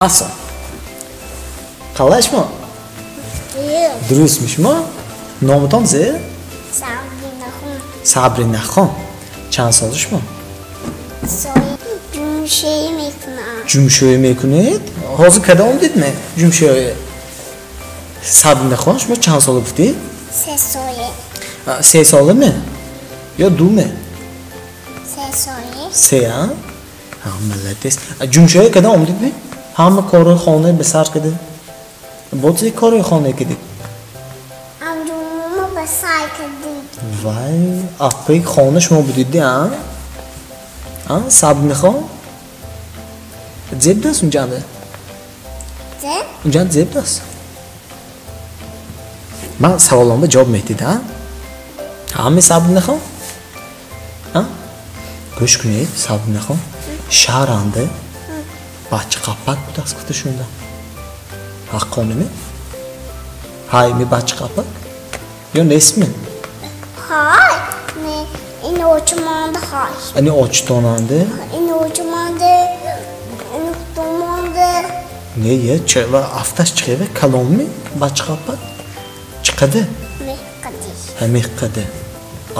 Асан. Қалай шумо? Дурустми шумо? Номатон зе? Сабринахон. Сабринахон. Чанд сола шумо? Ҷумшӯӣ мекунам. Ҷумшӯӣ мекунед? Ҳозир када омдидме? Ҷумшӯӣ. Сабринахон, шумо чанд сола гуфтед? Се сола. Се соламе? Ё думе? Се сола. Се, а? Ҳа, молодец. Ҷумшӯӣ када омдидме? Ҳама корҳои хона ба сар кардед? Бо чӣ корҳои хона кардед? Анҷуммо ба сар кардем. Вай, апаи хона шумо будед, а? А, Сабринахон? Зеб даст унҷанда? Зеб? Унҷанда зеб даст? Ман саволомба ҷавоб медиҳед, а? Ҳаме Сабринахон? А? Гӯш кунед, Сабринахон. Шаҳранда бача қаппак будааст гуфта шунидам. Ҳаққоними? Ҳай, ми бача қаппак? Ё нестми? Ҳай, не, ин очумонда ҳай. Ини очитонанда? Ин очумонда, ин хутумонда. Не, я, ва афташ чиқева калонми бача қаппак? Чиқади? Меҳқади. Ҳа, меҳқади.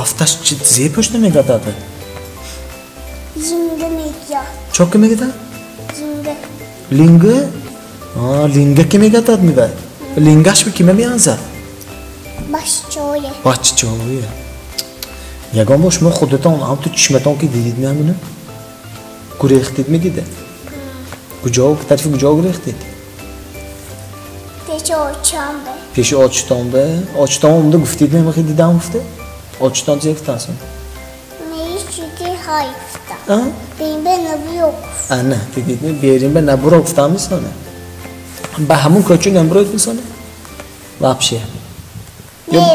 Афташ зе пӯшта мегардад? Зинга мегардад. Чо ки мегардад? Линга. Линга? А, линга ки мегардад мива? Лингаш би кима меанзад? Баччое. Баччое. Ягон бор шумо худатон ҳамту чишматон ки дидид меамуна? Гурехтид медида? Куҷо, тарафи куҷо гурехтид? Пеши очам бе. Пеши очитон бе? Очитон омда гуфтид мемахи дидам гуфта? Очитон чӣ гуфтан сон? Меи ҳай гуфтам. А? Берин бе набуро гуфт. Ана, дидид ме берин бе набуро гуфтам мисоне? Ба ҳамун кӯча набуроид мисоне? Вообще. Не,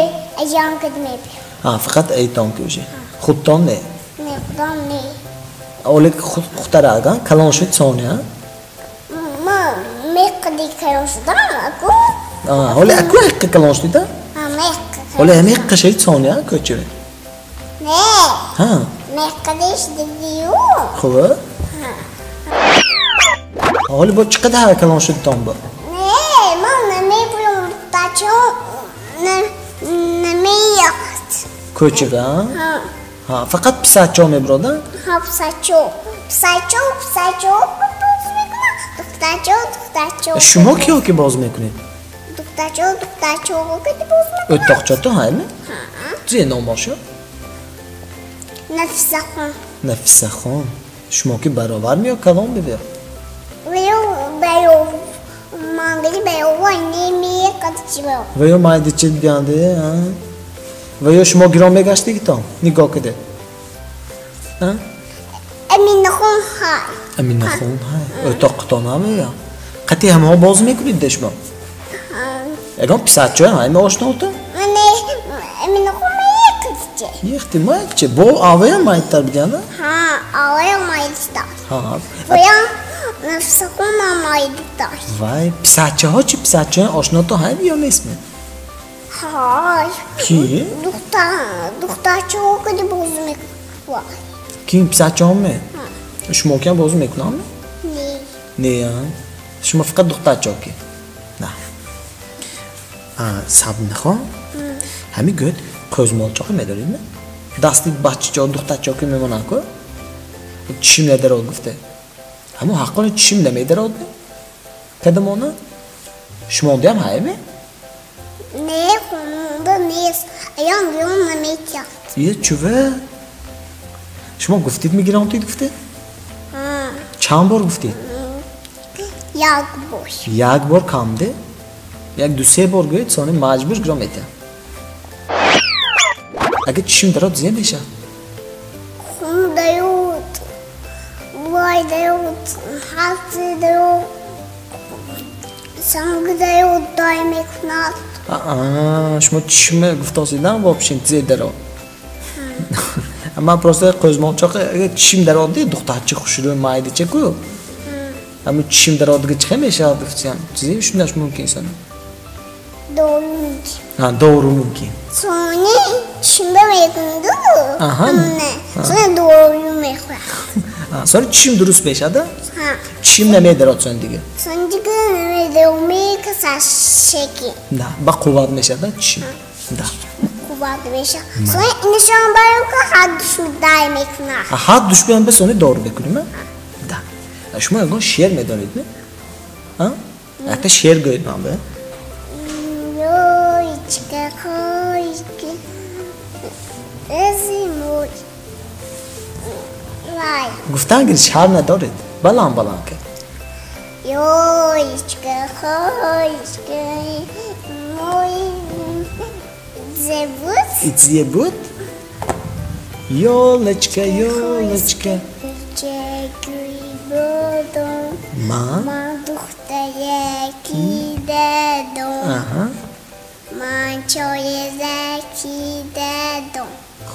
аҷан кад мебиём. А, фақат эйтон ки уже. Худтон не? Не, худам не. Оле худтарага, калон шуд соне, а? Ма меқади калон шудам, аку? А, ҳоле аку ҳаққи калон шудид, а? А, меққа. Ҳоле ҳамеққа шудид соне, а, кӯча? Не. Ҳа. Меқади шудидию. Хуб? Ҳоле бо чӣ қадар калон шудитон бо? Не, ман намебурам, бачаҳо намеяхт. Кӯчага, а? Ҳа. Ҳа, фақат писарчаҳо мебурод, а? Ҳа, писарчаҳо. Писарчаҳо, писарчаҳо боз мекунад, духтарчаҳо, духтарчаҳо. Шумо киҳо ки боз мекунед? Духтарчаҳо, духтарчаҳо ки боз мекунад. O'toqchото ҳайми? Ҳа. Чӣ номошо? Нафисахон. Нафисахон. Шумо ки баровар меё калон бибиё? Ваё, баё, мангали баё, вай немеқадчиба. Ваё майдичи биянде, а? Ваё шумо гирон мегаштигитон? Нигоҳ кунед. А? Аминахон ҳай. Аминахон ҳай. O'toqqiton ҳамея. Қати ҳамаҳо боз мекунед де шумо? Ҳа. Ягон писарчаҳо ҳайме ошноото? Не, Аминахон меқадчи. Ехти майдчи. Бо аваям майдтар бидиана? Ҳа, аваям майдтар. Ҳа. Ваё Нафисахон майдтар. Вай, писарчаҳо чи? Писарчаҳо ошното ҳайм ё нестми? Ҳай. Ки? Духтарчаҳо кади боз мекунад. Ки писарчаҳо ме? Шумо киам боз мекунам? Не. Не, а? Шумо фақат духтарчаҳо ки? На. А, Сабринахон? Ҳамин гӯд қӯзмолчоқи медоридме? Дасти баччаҳо, духтарчаҳо ки мемонанд ку? Чишим надарод гуфте. Ҳамон ҳаққони чишим намедарод? Кадамона? Шумондиам ҳайме? Не, хонда нест. Аям гирон наметиҳад. Е, чува? Шумо гуфтид мегиронтид гуфте? Ҳа. Чанд бор гуфтид? Як бор. Як бор камде? Як ду се бор гӯед, сони маҷбур гирон метиҳад. Агар чишим дарод зе мешавад? Хун дарод, вай дарод, ҳафти дарод, санг дарод дай мекунад. Аа, шумо чишма гуфтосидан вообще зе дарод. Ман просто қӯзмончоқ агар чишим дарод ди духтарчи хушрӯ майдича ку. Ҳамун чишим дародига чӣ мешавад гуфтиям? Чизе шунаш мумкин сони? Дору мумкин. Ҳа, дору мумкин. Сони чишимба мекунаду. Аҳа. Сони дору мехӯрад. Сони чишм дуруст мешада? Чишм намедарод сон дига. Сон дига намедарод, мекасад шеки. Да, ба қувват мешада чишм. Да. Қувват мешад. Сон инашон баро ки ҳад душман мекунад. Ҳад душман ба сони дору мекунем, да. Шумо ягон шеър медонед, не? А? Якта шеър гӯед ман бе. Ёйчка, хойчка, эзимой. Вай. Гуфтан гир шар надоред. Баланд баланд ки. Ёйчка, хойчка, мой зебут. Зебут? Ёлочка, ёлочка. Ман? Ман духтараки дадом. Ман чойзаки дадом.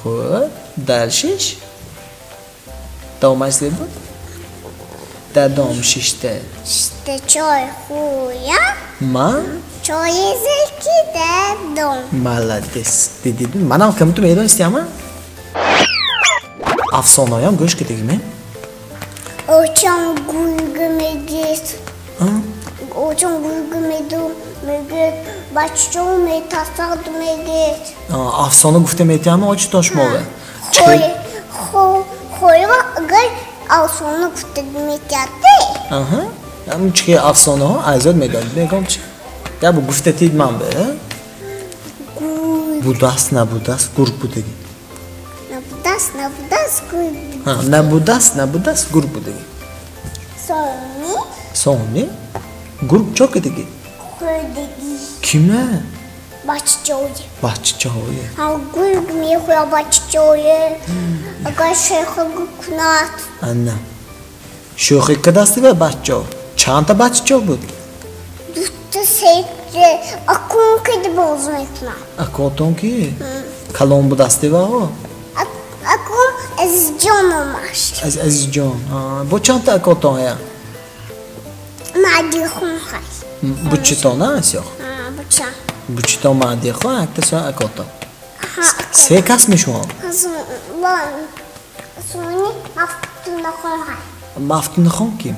Хуб, дальшиш? Давомаш зебуд? Дадом шишта. Шишта чой хӯям. Ман? Чойзаки дадом. Молодец. Дидид? Манам кам ту медонистиам, а? Афсонаям гӯш кардагиме? Очам гург мегирд. Очам гург мегирд. Бачаҳо метасад мегирд. Афсона гуфта метиҳам очитон шумове? Хоева агар афсона гуфта метиҳад. Ҳамун чи ки афсонаҳо азёд медонед, мегом чи? Ябу гуфта тид ман бе? Будаст, набудаст, гург будагӣ. Набудаст, набудаст, гург будагӣ. Набудаст, набудаст, гург будагӣ. Сони? Сони? Гург чо кардагӣ? Хӯрдагӣ. Кима? Бачаҷое. Бачаҷое. Гург мехӯрад бачаҷое. Агар шӯхӣ кунад. Ана. Шӯхӣ кардасти ва бачаҷо? Чандта бачаҷо буд? Дута, сета. Акун киди боз мекунад. Акотон ки? Калон будасти ва о? Акун Азизҷон омашт. Азизҷон. Бо чандта акотон ҳая? Маъдихон ҳай. Бучитон аст ё? Буча. Бучитон маъдихон, якта со акотон. Се кас мешаванд? Сони Мафтунахон ҳай. Мафтунахон ким?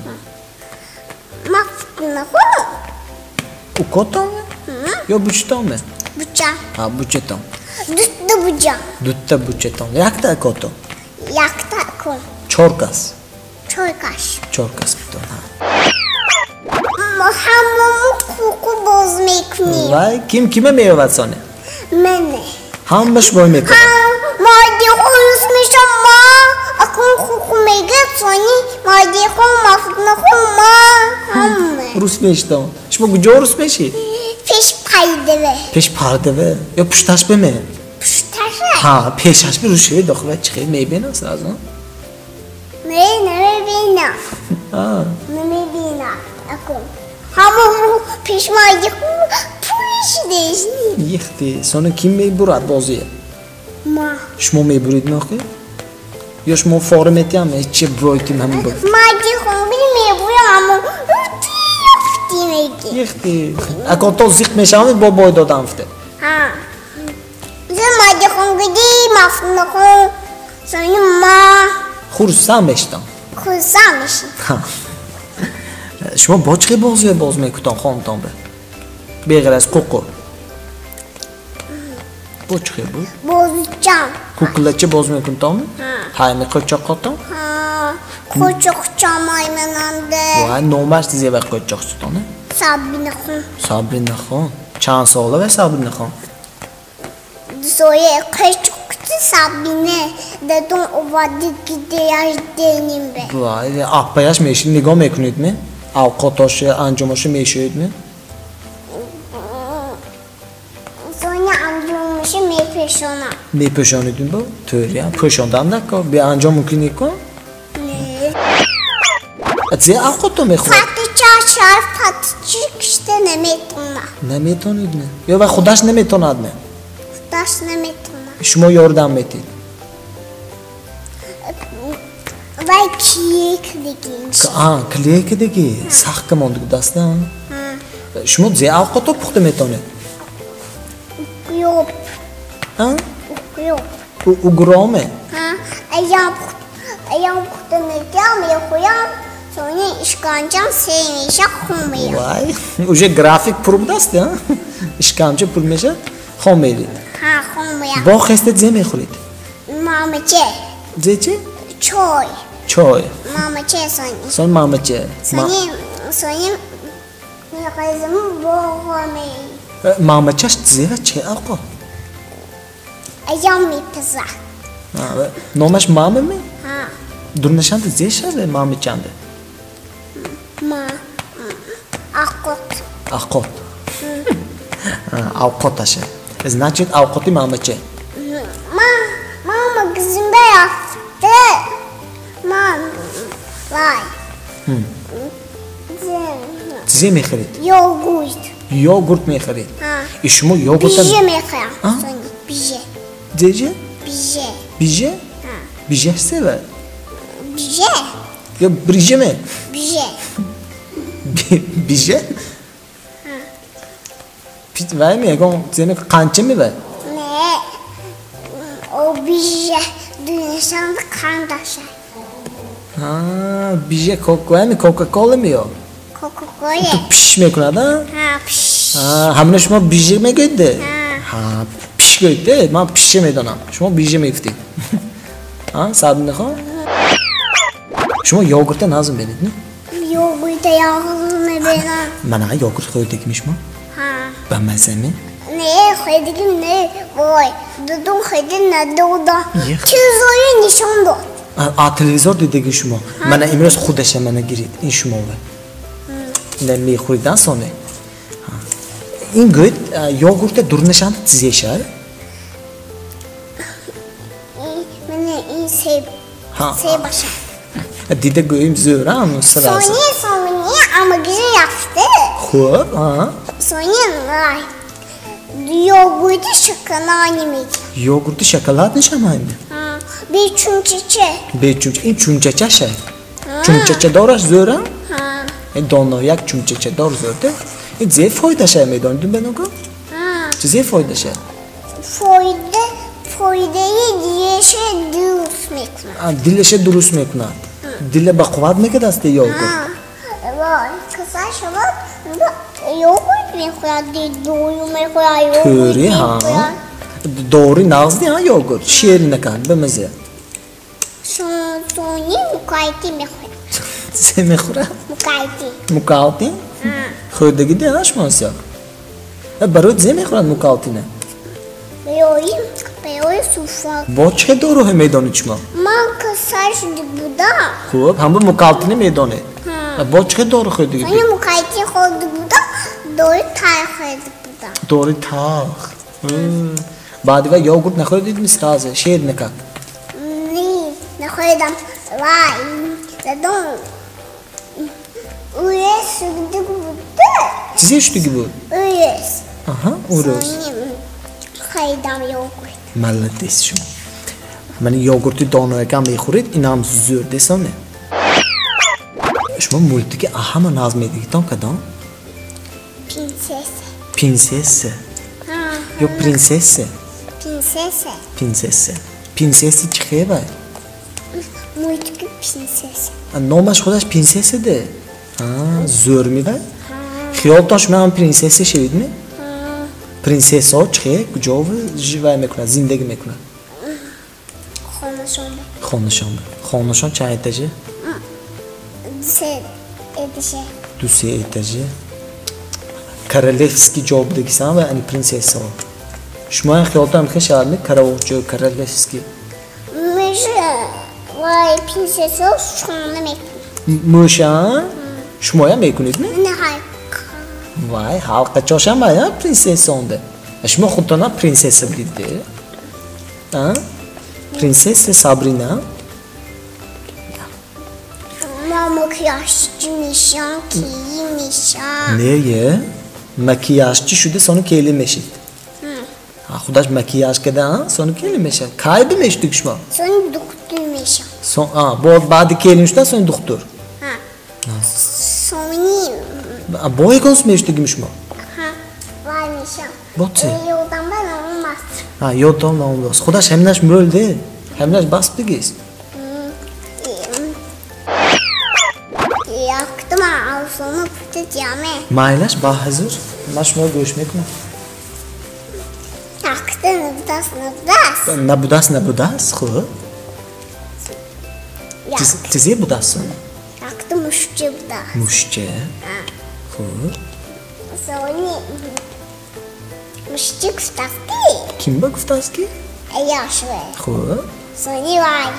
Мафтунахон. Укотон ё бучитон ме? Буча. Бучитон. Дутта буча. Дутта бучитон. Якта акотон? Якта акон. Чор кас? Чор кас. Чор кас бутон. Мо ҳамамо қуқу боз мекунем. Вай, ким кима меёвад соне? Мене. Ҳамаш бой мекунад? Мадихон рус мешам ма. Акун қуқу мегирд сони мадихон, мафтунахон ма. Ҳама. Рус мешитон. Шумо куҷо рус мешид? Пеш пардаве. Пеш пардаве? Ё пушташ беме? Пушташа? Ҳа, пешаш бе рус шавед, дохил вай чихел мебинад сразу? Не, намебинам. Намебинам. Акун. Ҳамамо пеш мадихон пӯшидеш. Ехти, сони ким мебурад бозие? Ма. Шумо мебурид меохӣ? Ё шумо фора метиҳам, че бойтим ҳамин бо? Мадихон би мебурам, ҳамо меги. Ехти. Акон то зиқ мешаванд, бо бой додам фте. Ҳа. Зе мадихон гиди, мафтунахон, сони ма. Хурсанд мешитам. Хурсанд мешитам. Ҳа. Шумо бо чӣ бозие боз мекутон хонтон бе? Беғайр аз қуқу. Бо чӣ буд? Бозичам. Куклача боз мекунтон? Ҳа. Ҳай меқӯчоқотон? Ҳа. Қӯчоқчам аймананде. Вай, номаш зева қӯчоқчитон? Сабинахон. Сабинахон. Чанд сола вай Сабинахон? Дусоя қӯчоқчи Сабина. Дадом оварди гидеяш деним бе. Вай, аппаяш мешид, нигоҳ мекунед ме? Авқотоше, анҷомоше мешӯед ме? Соня анҷомоше мепӯшонам. Мепӯшонед бо? Тӯри, пӯшондан нако, бе анҷом мумкин неко? Не. Зе авқото мехӯрад? Фатича шар фатичи кишта наметонад. Наметонед ме? Ё вай худаш наметонад ме? Худаш наметонад. Шумо ёрдам метед? Вай клей кардагӣ. Клей кардагӣ? Сахт ка мондагӣ даста? Шумо зе авқото пухта метонед? Укроп. А? Укроп. Угроме? Аям Аям пухта метиям, мехӯям, сони ишканчам се меша, хун меям. Вай, уже график пур будаст, а? Ишканча пур мешад, хом мерид. Ҳа, хун меям. Бо хестед зе мехӯред? Мамаче. Зе чи? Чой. Чой. Мамаче сони. Сони мамаче. Сони, сони мехезам боғо меем. Мамачаш зева че авқот? Аям мепаза. Номаш мама ме? Ҳа. Дурнашанда зе шаве мамачанда? Ма авқот. Авқот. Авқоташа. Значит, авқоти мамаче. Ма мама гизимда рафта. Ман вай. Зе мехӯред? Йогурт. Йогурт мехӯред? Ҳа. И шумо йогурта Биже мехӯрам. Сони биже. Зеже? Биже. Биже? Ҳа. Бижеш зева? Биже. Ё бриже ме? Биже. Биже? Ҳа. Вай ме ягон зе қанча мевай? Не. О биже дунёшанда қандаша. Ҳа, биже вай ме Кока-кола ме ё? Кока-кола. Ту пиш мекунад, а? Ҳа, пиш. Ҳа, ҳамина шумо биже мегӯед де? Ҳа. Ҳа, пиш гӯед де? Ман пише медонам. Шумо биже мегуфтед. А, Сабринахон? Шумо йогурта назм менед, не? Йогурта ягъ мебинам. Мана йогурт хӯрдагими шумо? Ҳа. Ба мазза ме? Не, хӯрдагим не. Вой, дудум хӯрда надода. Ех. Телевизори нишон дод. А телевизор дидаги шумо? Мана имрӯз худаша мана гиред, ин шумова. Не мехӯридан соне. Ин гӯед, йогурта дурнашанда чизеша? Мана ин себ. Ҳа. Себаша. Дида гӯем зӯрам сразу. Сони, сони, амагизи рафта. Хуб, а? Сони, вай. Йогурти шоколадни мегирам. Йогурти шоколадни шамайми? Ҳа. Бе чунчача. Бе чунча, ин чунчачаша. Чунчачадораш зӯрам? Ҳа. Ин доно як чунчачадор зӯрде. Ин зе фоидаша медонед беногу? Ҳа. Чи зе фоидаша? Фоида, фоидаи дилаша дуруст мекунад. А, дилаша дуруст мекунад. Дила ба қувват мекард асте йогурт? Ҳа. Вой, касал шавад, йогурт мехӯрад, дору мехӯрад, йогурт Тӯри, ҳа. мехӯрад. Дори нағзди, ҳа, йогурт? Ширинакан, бимазе. Сони мукайти мехӯрад. Зе мехӯрад? Мукайти. Мукалтин? Ҳа. Хӯрдагиде, ҳа, шумо сиёк? Барои зе мехӯрад мукалтина? Барои, барои суфа. Бо чӣ доруҳо медонед шумо? Ман касал шуда будам. Хуб, ҳамон мукалтина медонед. Ҳа. Бо чӣ дору хӯрдагӣ? Сони мукайти хӯрда будам, дори талх хӯрда будам. Дори талх. Баъди вай йогурт нахӯрдед ми сразу, ширинакак? Не, нахӯрдам. Вай, дадом урез шуда буда. Чизе шудагӣ буд? Урез. Аҳа, урез. Сони харидам йогурт. Молодец шумо. Мана йогурти доноякам мехӯред, инам зӯр десоне. Шумо мультики ҳама нағз медигитон кадом? Принсесса. Принсесса? Ҳа. Ё принсесса? Принсесса. Принсесса. Принсесса чӣ хевай? Мультики принсесса. Номаш худаш принсесса де? А, зӯр мевай? Ҳа. Хиёлтон шумо ҳам принсесса шавед ме? Ҳа. Принсессаҳо чӣ хе? Куҷо живай мекунад, зиндагӣ мекунад? Хонашон. Хонашон. Хонашон чанд этаже? Се этаже. Ду се этаже. Королевский ҷо будагисан ва ани принсессаҳо. Шумо ҳам хиёлтон ҳам хе шавад ме? Каравотҷо, королевский. Меша вай принсессаҳо шона мекунад. Мӯша? Шумоям мекунед ме? Не, ҳалқа. Вай, ҳалқачошам вай, а, принсессаонде. Шумо худтонам принсесса будед де? А? Принсесса Сабрина? Ма макияжчи мешам, келин мешам. Не, е? Макияжчи шуда сони келин мешид. Ҳа. Худаш макияж карда, а? Сони келин мешад. Кай бимешдик шумо? Сони духтур мешам. Сон, а, бо баъди келин шуда сони духтур. Ҳа. Сони А, бо ягон мешдигим шумо? Ҳа, вай мешам. Бо чӣ? Ёдам ба наомад. А, ёдтон наомадааст. Худаш ҳаминаш мӯлде. Ҳаминаш бас бигист. Майлаш, ба ҳузур. Ман шуморо гӯш мекунам. Якта набудааст, набудааст. Набудааст, набудааст, хуб. Чизе будааст? Якта мушча будааст. Мушча? Хуб. Сони мушча гуфтааст ки? Ким ба гуфтааст ки? Аяшве. Хуб. Сони вай.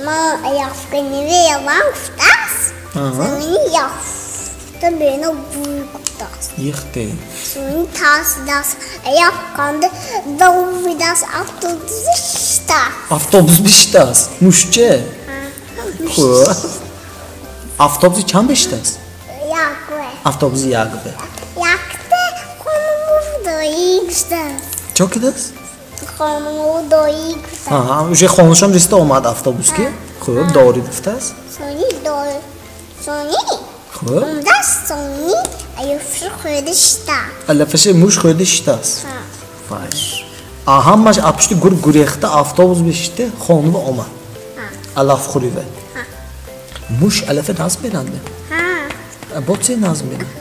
Ман аяфка невеявам гуфтааст. Сони яфта бено буй гуфтааст. Ихте. Сони тарсидааст. Аяфканда давидааст, автобус бишитааст. Автобус бишитааст? Мушча? Хуб. Автобуси чанд бишитааст? Якве. Автобуси якве. Якта хонуму доӣ гуфтааст. Чо кидааст? Хонуму доӣ гуфтааст. Аҳа, уже хонушон риста омад автобус ки? Хуб, дорӣ гуфтааст. Сони дорӣ. Сони? Хуб. Омадааст, сони алафши хӯрда шитааст. Алафши муш хӯрда шитааст? Ҳа. Вай. Ҳамаш аз пушти гург гурехта автобус бишитта, хонума омад. Ҳа. Алафхӯрива. Ҳа. Муш алафа назм меранд? Ҳа. Бо чӣ назм меранд?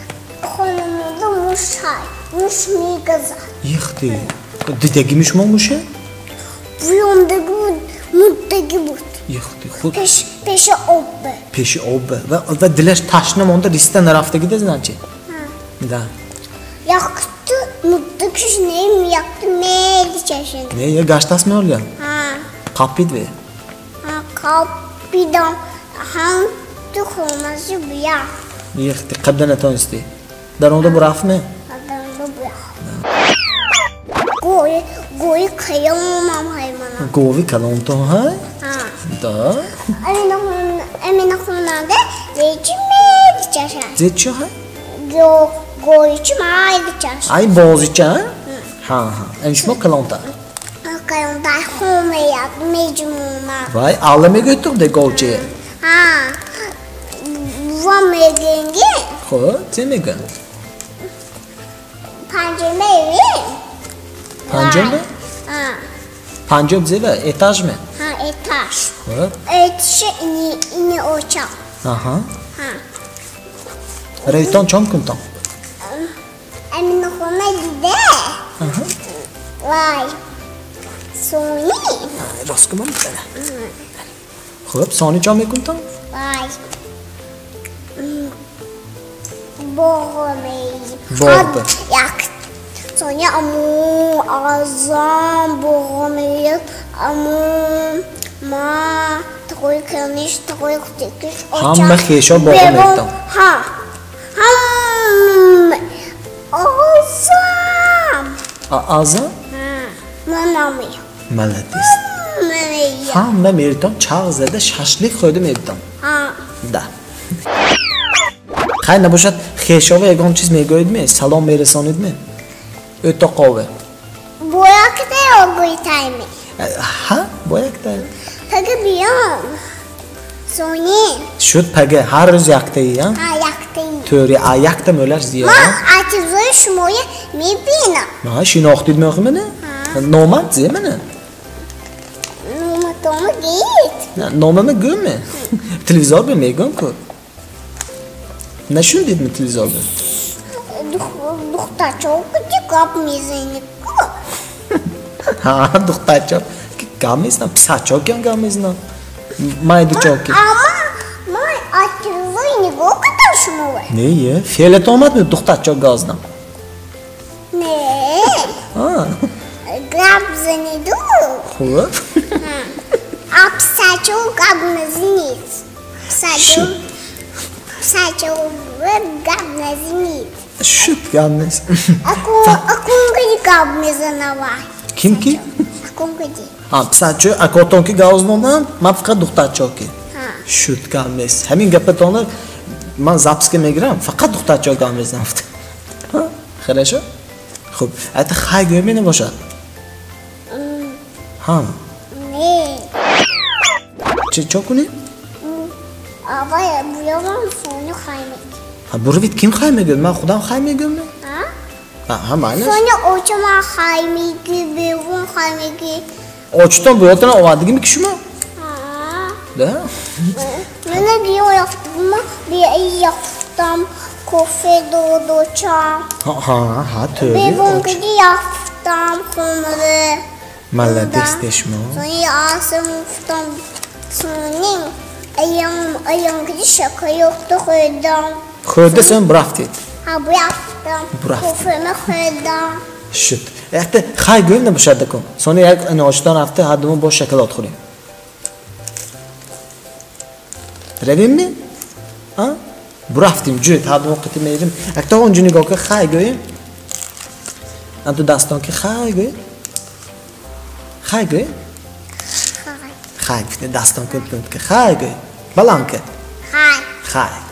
Хонумода муш ҳай. Муш мегазад. Ихти. Дидагими шумо муша? Буёндаги буд, мурдаги буд. Ихти, худ. Пеши об. Пеши об. Ва дилаш ташна монда, риста нарафтагида, значит? Ҳа. Да. Якта мурдагиш нем, якта мели чашин. Не, я гаштас меолям? Ҳа. Қапид ве? Ҳа, қапидам. Ҳам ту хонаси буя. Ихти, қабда натонисти. Дар онда бурафт ме? Дар онда буя. Гови, гови каломам ҳай мана. Гови каломтон ҳай? Ҳа. Да. Амина хонада зечи мели чашад. Зечи ҳай? Говичи майли чашад. Ай бозича? Ҳа, ҳа. Ин шумо каломтар? Каломтар хомеяд, меҷумонад. Вай, алла мегӯяд ту де говчае? Ҳа. Ва мегӯем. Хуб, чӣ мегӯянд? Панҷа мевем. Панҷоме? Ҳа. Панҷоб зева? Этаж ме? Ҳа, этаж. Хуб. Этажи ини, ини очақ. Аҳа. Ҳа. Рейтон чон кунтон? Амина хона дида. Аҳа. Вай. Сони. Рост кунам бана. Хуб, сони чон мекунтон? Вай. Боғ меи. Боғ. Як. Сони аму азам боғ меи. Аму ма тағои калониш, тағои хурдакиш, оча. Ҳама хешо боғ меитон. Ҳа. Ҳама азам. Азам? Ҳа. Ман намеям. Молодец. Меям. Ҳама меритон чағ зада шашлик хӯрда меритон. Ҳа. Да. Хай набошад хешова ягон чиз мегӯед-ме? Салом мерасонед-ме? Ӯтоқове. Бо якта огӯйтайме? Ҳа, бо якта. Пага биём. Сони. Шуд пага, ҳар рӯз яктаи, а? Ҳа, яктаи. Тӯри, а якта мӯлаш зиёд. Ман атизои шумоя мебинам. Ҳа, шинохтид меохи мана? Ҳа. Номат зе мана? Номатома гӯед. Номама гӯме? Телевизор бе мегӯм ку. Нашунидидми телевизор бе? Духтарчо ки гап мезанед ку? Ҳа, духтарчо ки гап мезанам, писарчо ки ҳам гап мезанам. Майдучо ки. Амма ман аз телевизор нигоҳ кардам шуморо. Не, е, феълат омадми духтарчо гап занам? Не. Ҳа. Гап заниду. Хуб. А писарчо гап назанед. Писарчо. Писарчо гап назанед. Шуд гап нест. Акун гап мезанава. Ким ки? Акун гиди. Ҳа, писарчо акотон ки гап занонам, ман фақат духтарчо ки. Ҳа. Шуд гап нест. Ҳамин гапатонро ман записка мегирам, фақат духтарчо гап мезанам. Ҳа? Хорошо? Хуб, айта хай гӯй менабошад? Ҳа. Не. Чо кунем? Аввал буявам сони хай мегӯям. Ҳа, буравид ким хай мегӯяд? Ман худам хай мегӯям? Ҳа? Ҳа, майнаш. Сони очама хай мегӯй, бевун хай мегӯй. Очутон буётона овардагими ки шумо? Ҳа. Да? Мана биё ёфтам, биё ёфтам, Кофе додочам. Ҳа, ҳа, тӯри. Бевон киди яфтам хонада. Молодец шумо. Сони асам уфтам. Сони аям киди шоколад хӯрдам. Хӯрда сон бурафтед. Ҳа, бурафтам. Кофема хӯрдам. Шуд. Якта хай гӯем набошад дакун. Сони як ношитон рафта ҳардумон бо шоколад хӯрем. Равем ми? А? Бурафтим ҷуд ҳардумон қити мерим. Якта онҷо нигоҳ ки хай гӯем. Анту дастон ки хай гӯем. Хай гӯем. Хай. Хай гуфте дастон ки ки хай гӯем. Баланд ки. Хай. Хай.